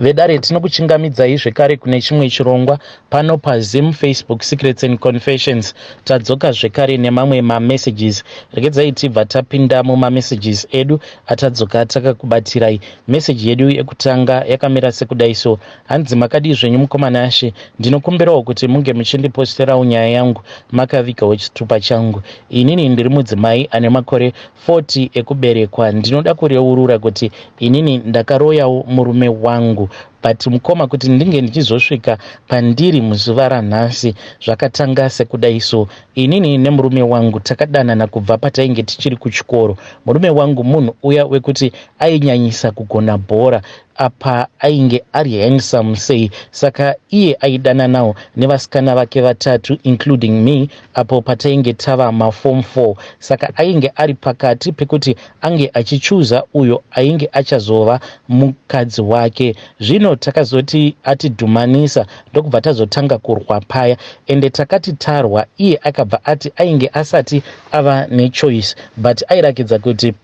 Vedare tinokuchingamidzai zvekare kune chimwe chirongwa pano paZim Facebook Secrets and Confessions. Tadzoka zvekare nemamwe mamessages. Regedzai tibva tapinda mumamessages edu atadzoka takakubatirai. Message yedu yekutanga yakamira sekudai so. Hanzi makadii zvenyu mukoma Nashe, ndinokumbirawo kuti munge muchindiposterawo nyaya yangu makavigawo chitupa changu. Inini ndiri mudzimai ane makore 40 ekuberekwa ndinoda kureurura kuti inini ndakaroyawo murume wangu but mukoma kuti ndinge ndichizosvika pandiri muzuva ranhasi zvakatanga sekudai so inini nemurume wangu takadanana kubva patainge tichiri kuchikoro murume wangu munhu uya wekuti ainyanyisa kugona bhora apa ainge ari handsome sei saka iye aidananawo nevasikana vake vatatu including me apo patainge tava maform 4 saka ainge ari pakati pekuti ange achichuza uyo ainge achazova mukadzi wake zvino takazoti atidhumanisa ndokubva tazotanga kurwa paya ende takati tarwa iye akabva ati ainge asati ava nechoice but airakidza kuti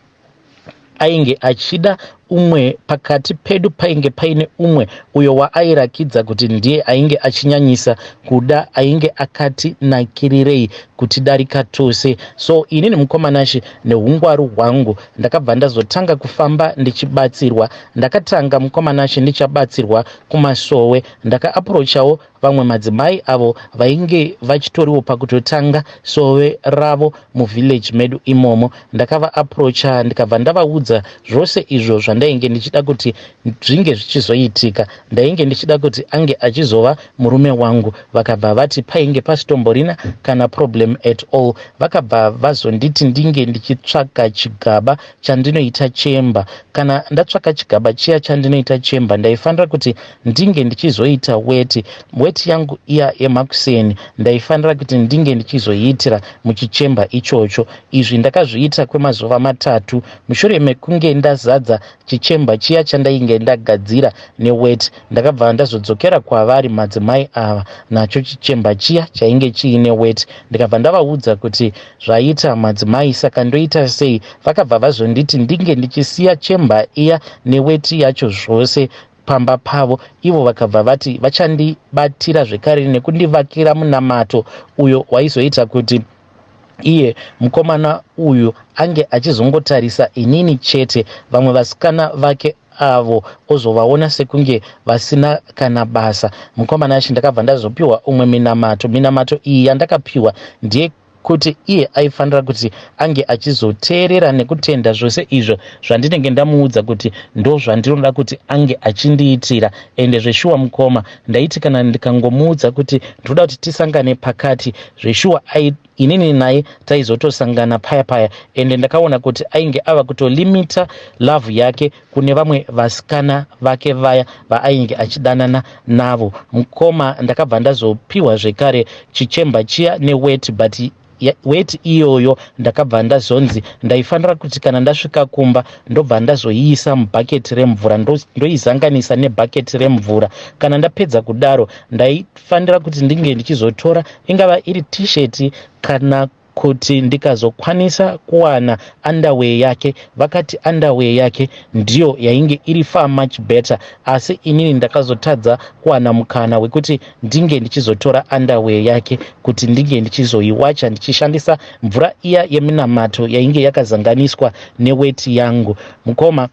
ainge achida umwe pakati pedu painge paine umwe uyo waairakidza kuti ndiye ainge achinyanyisa kuda ainge akati nakirirei kutidarika tose so inini mukoma Nashe neungwaru hwangu ndakabva ndazotanga kufamba ndichibatsirwa ndakatanga mukoma Nashe ndichabatsirwa kumasowe ndakaapproachawo vamwe madzimai avo vainge vachitoriwo pakutotanga sowe ravo muvillage medu imomo ndakavaapproacha ndikabva ndavaudza zvose izvo zvandainge ndichida kuti zvinge zvichizoitika ndainge ndichida kuti ange achizova murume wangu vakabva vati painge pasitomborina kana problem at all vakabva vazonditi ndinge ndichitsvaka chigaba chandinoita chemba kana ndatsvaka chigaba chiya chandinoita chemba ndaifanira kuti ndinge ndichizoita weti weti yangu iya yemakuseni ndaifanira kuti ndinge ndichizoiitira muchichemba ichocho izvi ndakazviita kwemazuva matatu mushure mekunge ndazadza chichemba chiya chandainge ndagadzira neweti ndakabva ndazodzokera kwavari madzimai ava nacho chichemba chiya chainge chiine weti ndikabva ndavaudza kuti zvaita madzimai saka ndoita sei vakabva vazonditi ndinge ndichisiya chemba iya neweti yacho zvose pamba pavo ivo vakabva vati vachandibatira zvekare nekundivakira munamato uyo waizoita kuti iye mukomana uyu ange achizongotarisa inini chete vamwe vasikana vake avo ozovaona sekunge vasina kana basa mukomana yacho ndakabva ndazopiwa umwe minamato minamato iyi yandakapiwa ndiye kuti iye aifanira kuti ange achizoteerera nekutenda zvose izvo zvandinenge ndamuudza kuti ndo zvandinoda kuti ange achindiitira ende zveshuwa mukoma ndaiti kana ndikangomuudza kuti ndinoda kuti tisangane pakati zveshuwa inini naye taizotosangana paya paya ende ndakaona kuti ainge ava kutolimita love yake kune vamwe vasikana vake vaya vaainge achidanana navo mukoma ndakabva ndazopiwa zvekare chichemba chiya neweti but weti iyoyo ndakabva ndazonzi ndaifanira kuti kana ndasvika kumba ndobva ndazoiisa mubhaketi remvura ndoizanganisa nebhaketi remvura kana ndapedza kudaro ndaifanira kuti ndinge ndichizotora ingava iri tisheti kana kuti ndikazokwanisa kuwana underwear yake vakati underwear yake ndiyo yainge iri far much better asi inini ndakazotadza kuwana mukana wekuti ndinge ndichizotora underwear yake kuti ndinge ndichizoiwacha ndichishandisa mvura iya yeminamato yainge yakazanganiswa neweti yangu mukoma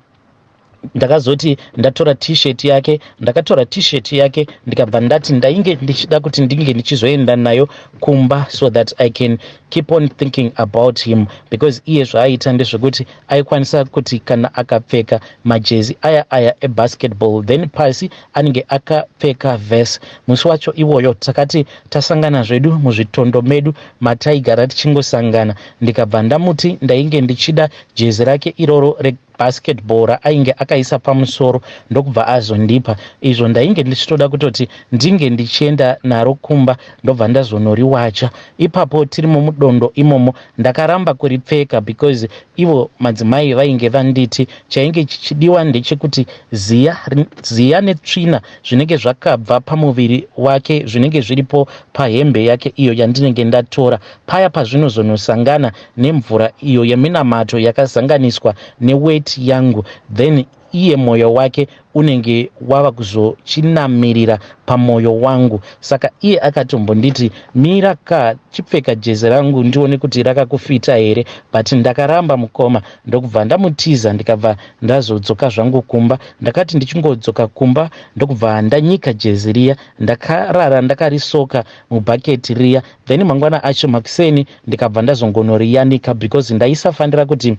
ndakazoti ndatora t-shirt yake ndakatora t-shirt yake ndikabva ndati ndainge ndichida kuti ndinge ndichizoenda nayo kumba so that I can keep on thinking about him because iye zvaaita ndezvekuti aikwanisa kuti kana akapfeka majezi aya aya ebasketball then pasi anenge akapfeka vest musi wacho iwoyo takati tasangana zvedu muzvitondo medu mataigara tichingosangana ndikabva ndamuti ndainge ndichida jezi rake iroro basketball raainge akaisa pamusoro ndokubva azondipa izvo ndainge ndichitoda kutoti ndinge ndichienda naro kumba ndobva ndazonoriwacha ipapo tiri mumudondo imomo ndakaramba kuripfeka because ivo madzimai vainge vanditi chainge chichidiwa ndechekuti ziya, ziya netsvina zvinenge zvakabva pamuviri wake zvinenge zviripo pahembe yake iyo yandinenge ndatora paya pazvinozonosangana nemvura iyo yeminamato yakazanganiswa neweti yangu then iye mwoyo wake unenge wava kuzochinamirira pamwoyo wangu. Saka iye akatombonditi, "Mira ka, chipfeka jezi rangu ndione kuti rakakufita here?" But ndakaramba, mukoma, ndokubva ndamutiza, ndikabva ndazodzoka zvangu kumba. Ndakati ndichingodzoka kumba, ndokubva ndanyika jezi riya. Ndakarara ndakarisoka mubhaketi riya. Then mangwana acho makuseni ndikabva ndazongonoriyanika, because ndaisafanira kuti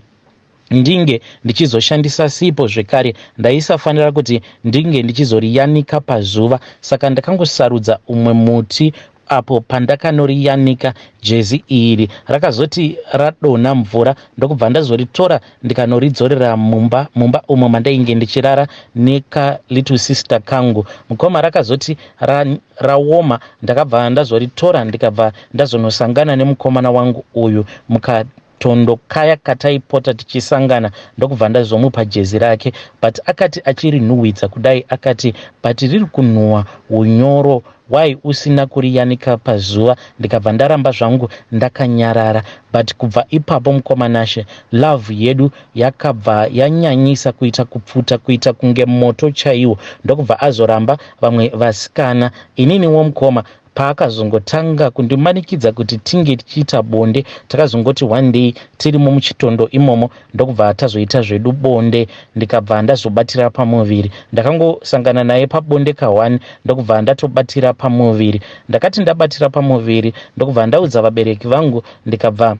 ndinge ndichizoshandisa sipo zvekare. Ndaisafanira kuti ndinge ndichizoriyanika pazuva, saka ndakangosarudza umwe muti apo pandakanoriyanika jezi iri. Rakazoti radonha mvura, ndokubva ndazoritora, ndikanoridzorera mumba, mumba umo mandainge ndichirara nekalittle sister kangu. Mukoma, rakazoti raoma, ndakabva ndazoritora, ndikabva ndazonosangana nemukomana wangu uyu mukatondo kaya kataipota tichisangana, ndokubva ndazomupa jezi rake. But akati achirinhuhwidza kudai, akati, "But riri kunhuhwa unyoro. Why usina kuriyanika pazuva?" Ndikabva ndaramba zvangu ndakanyarara. But kubva ipapo, mukoma Nashe, love yedu yakabva yanyanyisa kuita kupfuta, kuita kunge moto chaiwo. Ndokubva azoramba vamwe vasikana. Ininiwo, mukoma, paakazongotanga kundimanikidza kuti tinge tichiita bonde, takazongoti one day tirimo muchitondo imomo, ndokubva tazoita zvedu bonde, ndikabva ndazobatira pamuviri. Ndakangosangana naye pabonde ka1, ndokubva ndatobatira pamuviri. Ndakati ndabatira pamuviri, ndokubva ndaudza vabereki vangu, ndikabva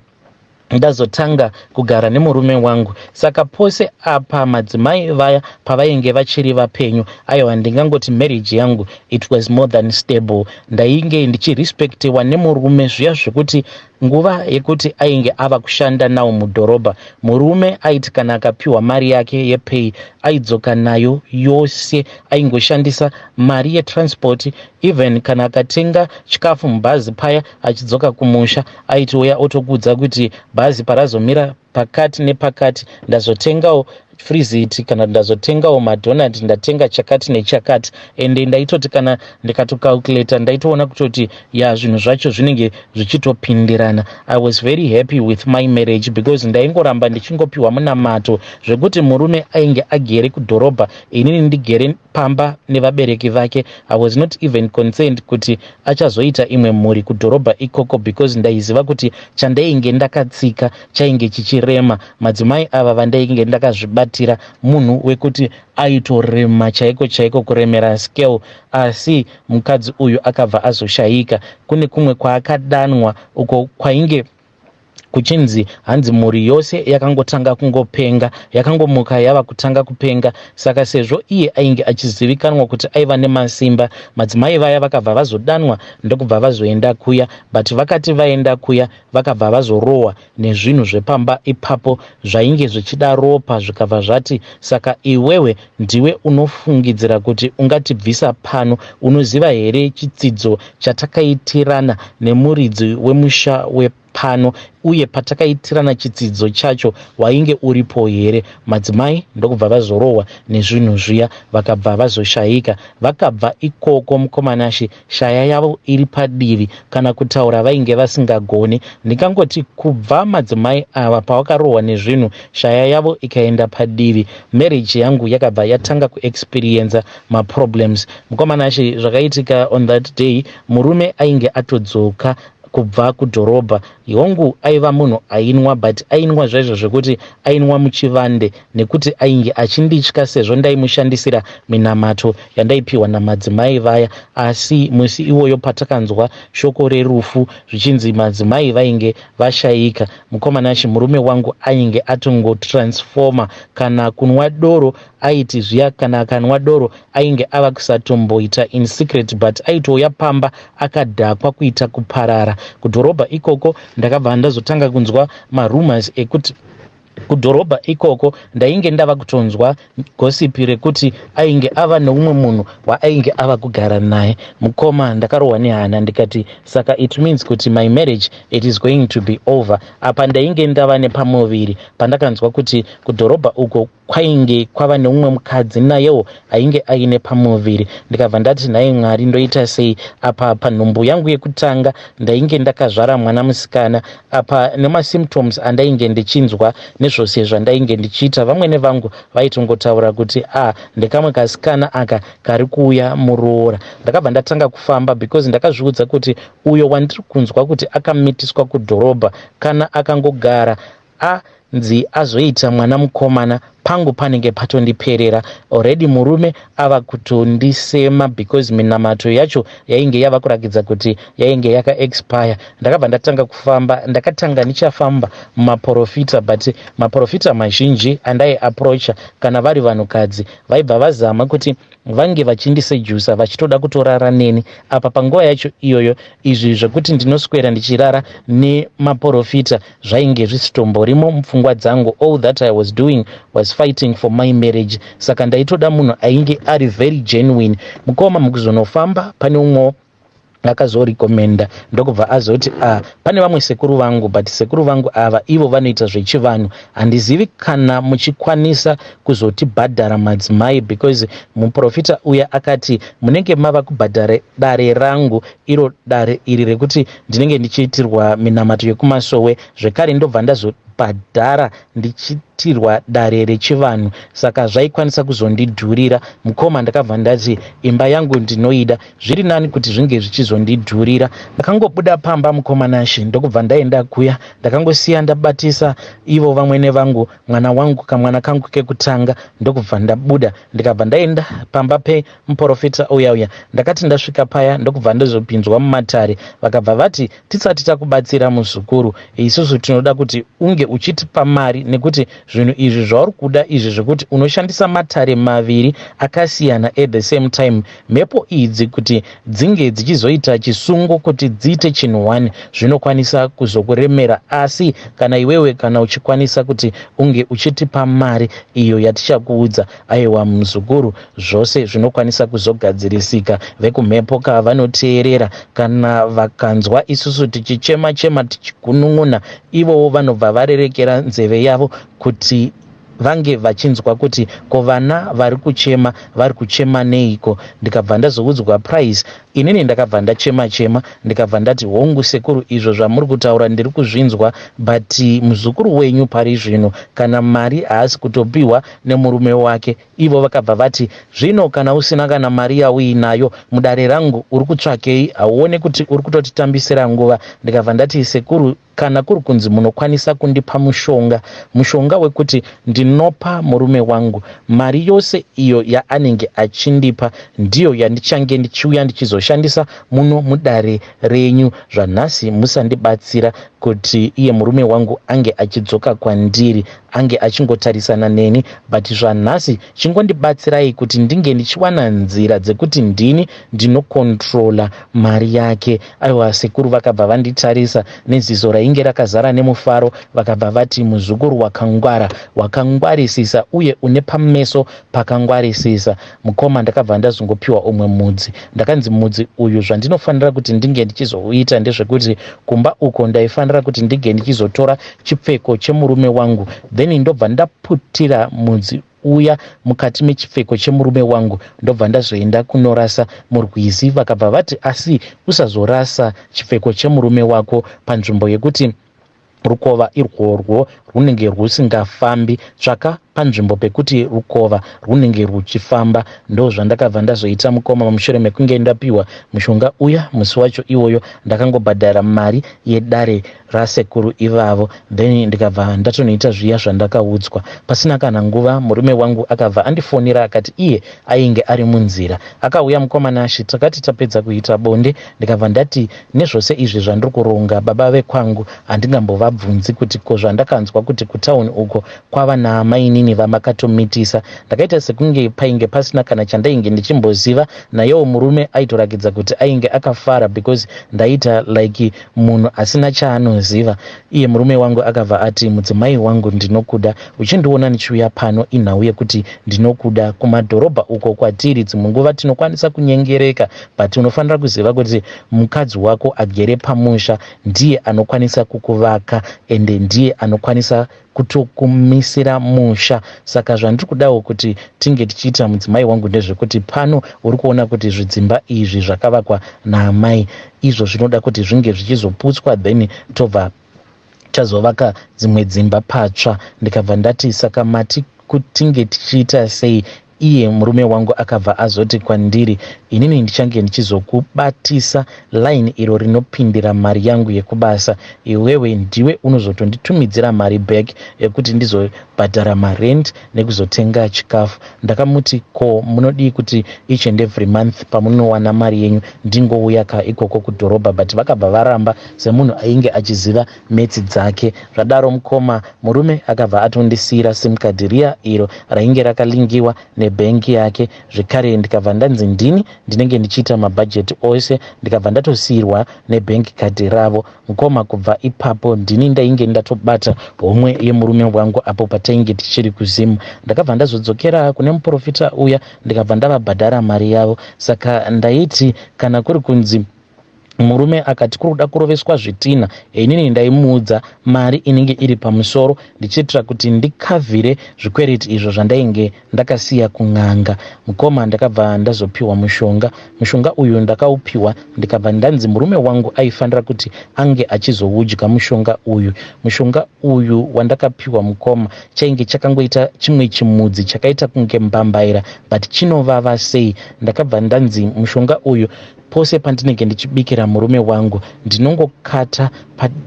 ndazotanga kugara nemurume wangu. Saka pose apa madzimai vaya pavainge vachiri vapenyu, aiwa, ndingangoti marriage yangu, it was more than stable. Ndainge ndichirespektiwa nemurume zviya zvekuti nguva yekuti ainge ava kushanda nawo mudhorobha, murume aiti kana akapiwa mari yake yepay, aidzoka nayo yose. Aingoshandisa mari yetransport. Even kana akatenga chikafu mubhazi paya achidzoka kumusha, aitouya otokuudza kuti bhazi parazomira pakati nepakati, ndazotengawo Freezit, kana ndazotengawo madonut, ndatenga chakati nechakati. Ende ndaitoti kana ndikatocalculata, ndaitoona kutoti ya, zvinhu zvacho zvinenge zvichitopindirana. I was very happy with my marriage because ndaingoramba ndichingopiwa munamato, zvekuti murume ainge agere kudhorobha, inini ndigere pamba nevabereki vake. I was not even concerned kuti achazoita imwe mhuri kudhorobha ikoko, because ndaiziva kuti chandainge ndakatsika chainge chichirema. Madzimai ava vandainge ndakazvibatira, munhu wekuti aitorema chaiko chaiko, kuremera scale. Asi mukadzi uyu akabva azoshayika. Kune kumwe kwaakadanwa uko kwainge kuchinzi hanzi mhuri yose yakangotanga kungopenga, yakangomuka yava kutanga kupenga. Saka sezvo iye ainge achizivikanwa kuti aiva nemasimba, madzimai vaya vakabva vazodanwa, ndokubva vazoenda kuya. But vakati vaenda kuya, vakabva vazorohwa nezvinhu zvepamba ipapo zvainge zvichida ropa. Zvikabva zvati, "Saka iwewe ndiwe unofungidzira kuti ungatibvisa pano? Unoziva here chitsidzo chatakaitirana nemuridzi wemusha wepano? Uye patakaitirana chitsidzo chacho, wainge uripo here?" Madzimai ndokubva vazorohwa nezvinhu zviya, vakabva vazoshayika. Vakabva ikoko, mukoma Nashe, shaya yavo iri padivi, kana kutaura vainge vasingagoni. Ndingangoti kubva madzimai ava pavakarohwa nezvinhu, shaya yavo ikaenda padivi, marriage yangu yakabva yatanga kuexperienca maproblems. Mukoma Nashe, zvakaitika on that day, murume ainge atodzoka kubva kudhorobha. Hongu, aiva munhu ainwa, but ainwa zvaizvo zvekuti ainwa muchivande, nekuti ainge achinditya sezvo ndaimushandisira minamato yandaipiwa namadzimai vaya. Asi musi iwoyo patakanzwa shoko rerufu, zvichinzi madzimai vainge vashayika, mukoma Nashe, murume wangu ainge atongotransforma. Kana kunwa doro, aiti zviya kana akanwa doro, ainge ava kusatomboita in secret, but aitouya pamba akadhakwa kuita kuparara. Kudhorobha ikoko ndakabva ndazotanga kunzwa marumors ekuti kudhorobha ikoko ndainge ndava kutonzwa gossip rekuti ainge ava neumwe munhu waainge ava kugara naye. Mukoma, ndakarohwa nehana, ndikati, "Saka it means kuti my marriage, it is going to be over." Apa ndainge ndava nepamuviri pandakanzwa kuti kudhorobha uko Kwainge kwava neumwe mukadzi nayewo ainge aine pamuviri. Ndikabva ndati nhai Mwari ndoita sei apa panhumbu yangu yekutanga ndainge ndakazvara mwana musikana apa nemasymptoms andainge ndichinzwa nezvose zvandainge ndichiita vamwene vangu vaitongotaura kuti a ah, ndekamwe kasikana aka kari kuuya muroora. Ndakabva ndatanga kufamba because ndakazviudza kuti uyo wandiri kunzwa kuti akamitiswa kudhorobha kana akangogara anzi azoita mwana mukomana pangu panenge patondiperera already murume ava kutondisema because minamato yacho yainge yava kurakidza kuti yainge yaka expire. Ndakabva ndatanga kufamba, ndakatanga ndichafamba mumaporofita but maporofita mazhinji andai approacha kana vari vanhukadzi vaibva vazama kuti vange vachindisejusa vachitoda kutorara neni apa panguva yacho iyoyo izvi zvekuti ndinoswera ndichirara nemaporofita zvainge zvisitomborimo mupfungwa dzangu. All that I was doing was fighting for my marriage, saka ndaitoda munhu ainge ari very genuine. Mukoma, mukuzonofamba pane umwewo akazorekomenda ndokubva azoti, ah, pane vamwe sekuru vangu, but sekuru vangu ava ivo vanoita zvechivanhu. Handizivi kana muchikwanisa kuzotibhadhara madzimai, because muprofita uya akati munenge mava kubhadhara dare rangu, iro dare iri rekuti ndinenge ndichiitirwa minamato yekumasowe, zvekare ndobva ndazobhadhara ndichiitirwa dare rechivanhu, saka zvaikwanisa kuzondidhurira. Mukoma, ndakabva ndati imba yangu ndinoida, zviri nani kuti zvinge zvichizondidhurira. Ndakangobuda pamba, mukoma Nashe, ndokubva ndaenda kuya. Ndakangosiya ndabatisa ivo vamwene vangu mwana wangu, kamwana kangu kekutanga, ndokubva ndabuda, ndikabva ndaenda pamba pemuprofita uya uya. Ndakati ndasvika paya ndokubva ndazopinzwa mumatare. Vakabva vati, tisati takubatsira muzukuru, isusu tinoda kuti unge uchitipa mari, nekuti zvinhu izvi zvauri kuda izvi zvekuti unoshandisa matare maviri akasiyana at the same time, mhepo idzi kuti dzinge dzichizoita chisungo kuti dziite chinhu one, zvinokwanisa kuzokuremera. Asi kana iwewe kana uchikwanisa kuti unge uchitipa mari iyo yatichakuudza, aiwa muzukuru, zvose zvinokwanisa kuzogadzirisika. Vekumhepo ka vanoteerera kana vakanzwa isusu tichichema chema tichigunun'una, ivowo vanobva varerekera nzeve yavo kuti vange vachinzwa kuti ko vana vari kuchema vari kuchema neiko. Ndikabva ndazoudzwa price. Inini ndakabva ndachema chema, ndikabva ndati, hongu sekuru, izvo zvamuri kutaura ndiri kuzvinzwa, but muzukuru wenyu pari zvino kana mari haasi kutopiwa nemurume wake. Ivo vakabva vati, zvino kana usina kana mari yauinayo mudare rangu uri kutsvakei? Hauone kuti uri kutotitambisira nguva? Ndikabva ndati, sekuru, kana kuri kunzi munokwanisa kundipa mushonga, mushonga wekuti ndinopa murume wangu, mari yose iyo yaanenge achindipa ndiyo yandichange ndichiuya ndichizoshandisa muno mudare renyu. Zvanhasi musandibatsira kuti iye murume wangu ange achidzoka kwandiri, ange achingotarisana neni, but zvanhasi chingondibatsirai kuti ndinge ndichiwana nzira dzekuti ndini ndinokontrola mari yake. Aiwa sekuru vakabva vanditarisa neziso rainge rakazara nemufaro, vakabva vati, muzukuru wakangwara, wakangwarisisa uye une pameso pakangwarisisa. Mukoma, ndakabva ndazongopiwa umwe mudzi. Ndakanzi mudzi uyu zvandinofanira kuti ndinge ndichizouita ndezvekuti kumba uko ndaifanira kuti ndinge ndichizotora chipfeko chemurume wangu, then ndobva ndaputira mudzi uya mukati mechipfeko chemurume wangu, ndobva ndazoenda kunorasa murwizi. Vakabva vati, asi usazorasa chipfeko chemurume wako panzvimbo yekuti rukova irworwo rwunenge rwusingafambi, tsvaka panzvimbo pekuti rukova rwunenge rwuchifamba. Ndo zvandakabva ndazoita, mukoma. Mushure mekunge ndapiwa mushonga uya musi wacho iwoyo, ndakangobhadhara mari yedare rasekuru ivavo, then ndikabva ndatonoita zviya zvandakaudzwa. Pasina kana nguva murume wangu akabva andifonera akati iye ainge ari munzira akauya. Mukoma Nashe, takati tapedza kuita bonde, ndikabva ndati nezvose izvi zvandiri kuronga, baba vekwangu handingambovabvunzi kuti ko zvandakanzwa kuti kutauni uko kwava naamainini vamakatomitisa. Ndakaita sekunge painge pasina kana chandainge ndichimboziva. Nayewo murume aitorakidza kuti ainge akafara because ndaita like munhu asina chaanoziva. Iye murume wangu akabva ati, mudzimai wangu, ndinokuda. Uchindiona ndichiuya pano inhau yekuti ndinokuda. Kumadhorobha uko kwatiri dzimwe nguva tinokwanisa kunyengereka, but unofanira kuziva kuti mukadzi wako agere pamusha ndiye anokwanisa kukuvaka ende ndiye anokwanisa kutokumisira musha. Saka zvandiri kudawo kuti tinge tichiita mudzimai wangu ndezvekuti pano uri kuona kuti zvidzimba izvi zvakavakwa naamai izvo zvinoda kuti zvinge zvichizoputswa then tobva tazovaka dzimwe dzimba patsva. Ndikabva ndati saka mati tinge tichiita sei? Iye murume wangu akabva azoti kwandiri inini ndichange ndichizokubatisa line iro rinopindira mari yangu yekubasa, iwewe ndiwe unozotonditumidzira mari back yekuti ndizobhadhara marent nekuzotenga chikafu. Ndakamuti ko munodii kuti each and every month pamunowana mari yenyu ndingouya ka ikoko kudhorobha, but vakabva varamba semunhu ainge achiziva metsi dzake. Zvadaro mukoma, murume akabva atondisiyira sim card riya iro rainge rakalingiwa nebhengi yake zvekare. Ndikabva ndanzi ndini ndinenge ndichiita mabhajeti ose, ndikabva ndatosiyirwa nebhengi card ravo. Mukoma, kubva ipapo ndini ndainge ndatobata homwe yemurume wangu apo patainge tichiri kuZimu. Ndakabva ndazodzokera kune muprofita uya, ndikabva ndavabhadhara mari yavo. Saka ndaiti kana kuri kunzi murume akati kuri kuda kuroveswa zvitina, inini ndaimuudza mari inenge iri pamusoro ndichiitira kuti ndikavhire zvikwereti izvo zvandainge ndakasiya kun'anga. Mukoma, ndakabva ndazopiwa mushonga. Mushonga uyu ndakaupiwa, ndikabva ndanzi murume wangu aifanira kuti ange achizoudya mushonga uyu. Mushonga uyu wandakapiwa mukoma, chainge chakangoita chimwe chimudzi chakaita kunge mbambaira, but chinovava sei. Ndakabva ndanzi mushonga uyu pose pandinenge ndichibikira murume wangu ndinongokata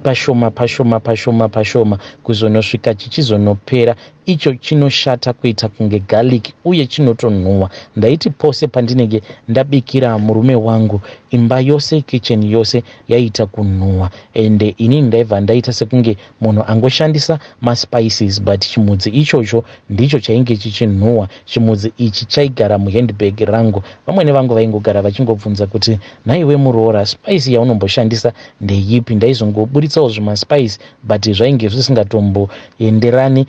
pashoma pashoma pashoma pashoma kuzonosvika chichizonopera. Icho chinoshata kuita kunge garlic uye chinotonhuhwa. Ndaiti pose pandinenge ndabikira murume wangu, imba yose, kitchen yose yaiita kunhuhwa, ende inini ndaibva ndaita sekunge munhu angoshandisa maspices, but chimudzi ichocho ndicho chainge chichinhuhwa. Chimudzi ichi chaigara muhandbag rangu. Vamwene vangu vaingogara vachingobvunza kuti nhaiwe muroora, spice yaunomboshandisa ndeipi? Ndaizongoburitsawo zvimaspice, but zvainge zvisingatomboenderani.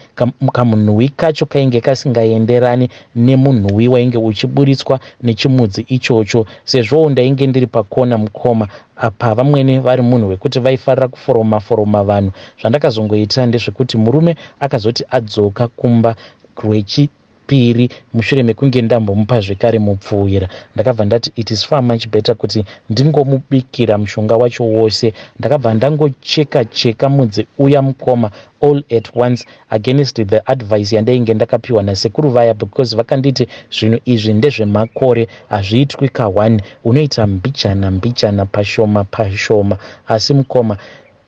Kamunhuhwi kacho kainge kasingaenderani nemunhuhwi wainge uchiburitswa nechimudzi ichocho. Sezvowo ndainge ndiri pakona mukoma, apa vamwene vari munhu wekuti vaifarira kuforoma foroma vanhu. Zvandakazongoita ndezvekuti murume akazoti adzoka kumba rwechipiri mushure mekunge ndambomupa zvekare mupfuwira, ndakabva ndati it is far much better kuti ndingomubikira mushonga wacho wose. Ndakabva ndangocheka cheka mudzi uya mukoma, all at once, against the advice yandainge ndakapiwa nasekuru vaya, because vakanditi zvinhu izvi ndezvemakore, hazviitwi ka1, unoita mbichana mbichana, pashoma pashoma. Asi mukoma,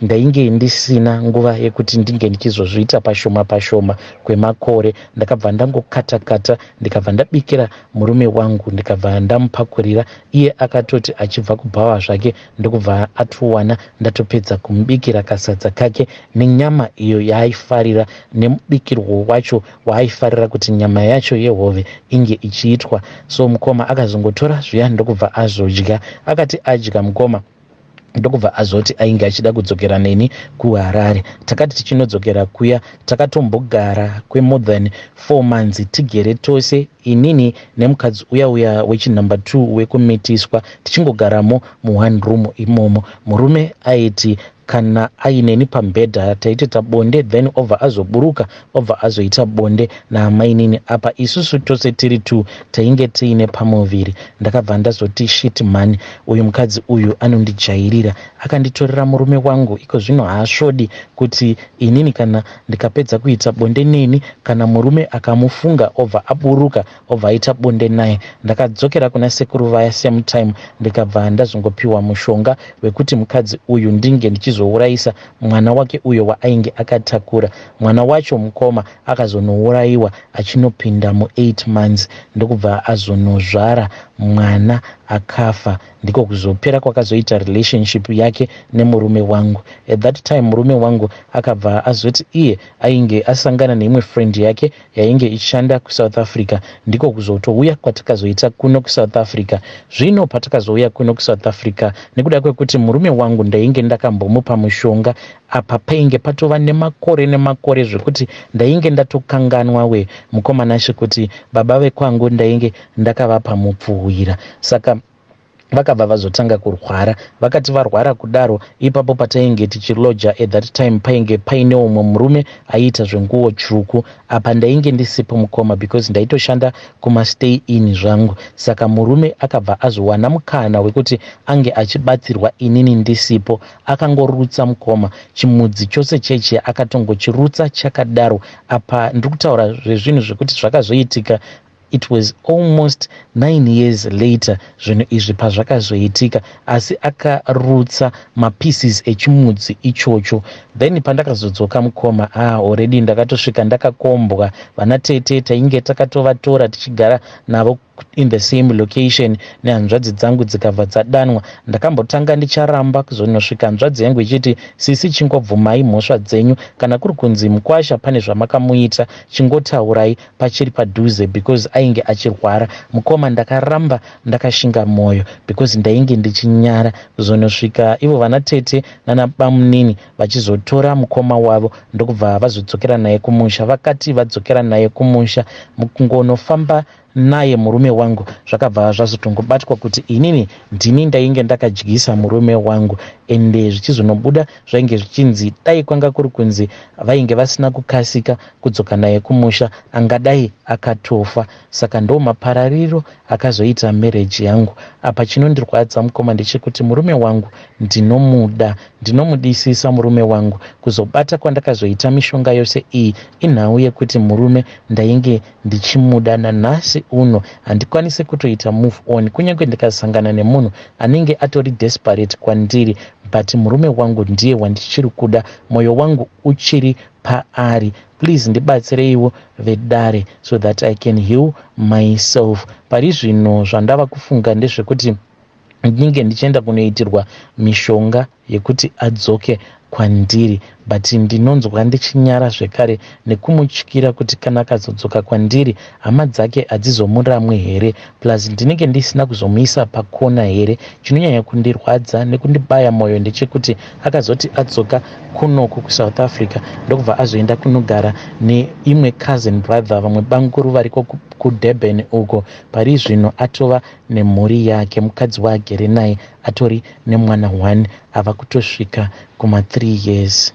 ndainge ndisina nguva yekuti ndinge ndichizozviita pashoma pashoma kwemakore. Ndakabva ndangokata kata, ndikabva ndabikira murume wangu, ndikabva ndamupakurira. Iye akatoti achibva kubhawa zvake, ndokubva atowana ndatopedza kumubikira kasadza kake nenyama iyo yaaifarira, nemubikirwo wacho waaifarira kuti nyama yacho yehove inge ichiitwa. So mukoma, akazongotora zviya ndokubva azodya. Akati adya mukoma, ndokubva azoti ainge achida kudzokera neni kuHarare. Takati tichinodzokera kuya, takatombogara kwemore than 4 months tigere tose, inini nemukadzi uya uya wechinumber 2 wekumitiswa, tichingogaramo muone room imomo. Murume aiti kana aineni pamubhedha taitoita bonde, then obva azoburuka, obva azoita bonde naamainini. Apa isusu tose tiri two tainge tiine pamuviri. Ndakabva ndazoti shit man, uyu mukadzi uyu anondijairira, akanditorera murume wangu. Iko zvino haasvodi kuti inini kana ndikapedza kuita bonde neni, kana murume akamufunga obva aburuka, obva aita bonde naye. Ndakadzokera kuna sekuru vaya same time, ndikabva ndazongopiwa mushonga wekuti mukadzi uyu ndinge ndichizourayisa mwana wake uyo waainge akatakura. Mwana wacho mukoma akazonourayiwa achinopinda mu8 months, ndokubva azonozvara mwana akafa. Ndiko kuzopera kwakazoita relationship yake nemurume wangu. At that time murume wangu akabva azoti iye ainge asangana neimwe friend yake yainge ichishanda kuSouth Africa. Ndiko kuzotouya kwatakazoita kuno kuSouth Africa. Zvino patakazouya kuno kuSouth Africa, nekuda kwekuti murume wangu ndainge ndakambomupa mushonga, apa painge patova nemakore nemakore zvekuti ndainge ndatokanganwa we mukomanashe kuti baba vekwangu ndainge ndakavapa mupfuwira. Saka Vakabva vazotanga kurwara. Vakati varwara kudaro, ipapo patainge tichiloja at that time painge paine umwe murume aiita zvenguo tsvuku. Apa ndainge ndisipo mukoma, because ndaitoshanda kumastay in zvangu. Saka murume akabva azowana mukana wekuti ange achibatsirwa inini ndisipo. Akangorutsa mukoma, chimudzi chose cheche akatongochirutsa chakadaro. Apa ndiri kutaura zvezvinhu zvekuti zvakazoitika, it was almost 9 years later zvinhu izvi pazvakazoitika, asi akarutsa mapieces echimudzi ichocho. Then pandakazodzoka mukoma, ah, already ndakatosvika ndakakombwa. Vana tete tainge takatovatora tichigara navo in the same location nehanzvadzi dzangu dzikabva dzadanwa. Ndakambotanga ndicharamba, kuzonosvika hanzvadzi yangu ichiti, "Sisi, chingobvumai mhosva dzenyu. Kana kuri kunzi mukwasha pane zvamakamuita, chingotaurai pachiri padhuze," because ainge achirwara mukoma. Ndakaramba ndakashinga mwoyo because ndainge ndichinyara. Kuzonosvika ivo vana tete nanabamunini vachizotora mukoma wavo, ndokubva vazodzokera naye kumusha. Vakati vadzokera naye kumusha, mukungonofamba naye murume wangu, zvakabva zvazotongobatwa kuti inini ndini ndainge ndakadyisa murume wangu. Ende zvichizonobuda zvainge zvichinzi dai kwanga kuri kunzi vainge vasina kukasika kudzoka naye kumusha, angadai akatofa. Saka ndo maparariro akazoita marriage yangu. Apa chinondirwadza mukoma ndechekuti murume wangu ndinomuda, ndinomudisisa murume wangu. Kuzobata kwandakazoita mishonga yose iyi inhau yekuti murume ndainge ndichimuda. Nanhasi uno handikwanisi kutoita move on, kunyange ndikasangana nemunhu anenge atori desperate kwandiri, but murume wangu ndiye wandichiri kuda, mwoyo wangu uchiri paari. Please ndibatsireiwo vedare so that I can heal myself. Pari zvino zvandava kufunga ndezvekuti ndinge ndichienda kunoitirwa mishonga yekuti adzoke kwandiri, but ndinonzwa ndichinyara zvekare nekumutyira kuti kana akazodzoka kwandiri, hama dzake hadzizomuramwe here? Plus ndinenge ndisina kuzomuisa pakona here? Chinonyanya kundirwadza nekundibaya mwoyo ndechekuti akazoti adzoka kunoku kuSouth Africa, ndokubva azoenda kunogara neimwe cousin brother, vamwe banguru variko kuDurban uko. Pari zvino atova nemhuri yake, mukadzi waagere naye atori nemwana 1 ava kutosvika kuma3 years.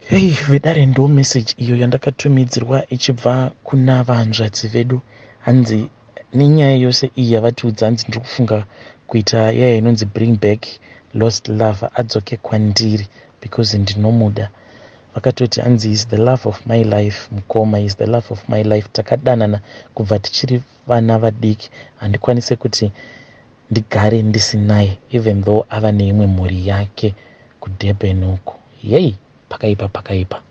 Hei vedare, ndo message iyo yandakatumidzirwa ichibva kuna vanzvadzi vedu. Hanzi nenyaya yose iyi yavatiudza, hanzi ndiri kufunga kuita yaya inonzi bring back lost love, adzoke kwandiri because ndinomuda. Vakatoti hanzi, "Is the love of my life mukoma, is the love of my life. Takadanana kubva tichiri vana vadiki. Handikwanise kuti ndigare ndisinaye, even though ava neimwe mhuri yake kuDurban uko." Yei, pakaipa, pakaipa.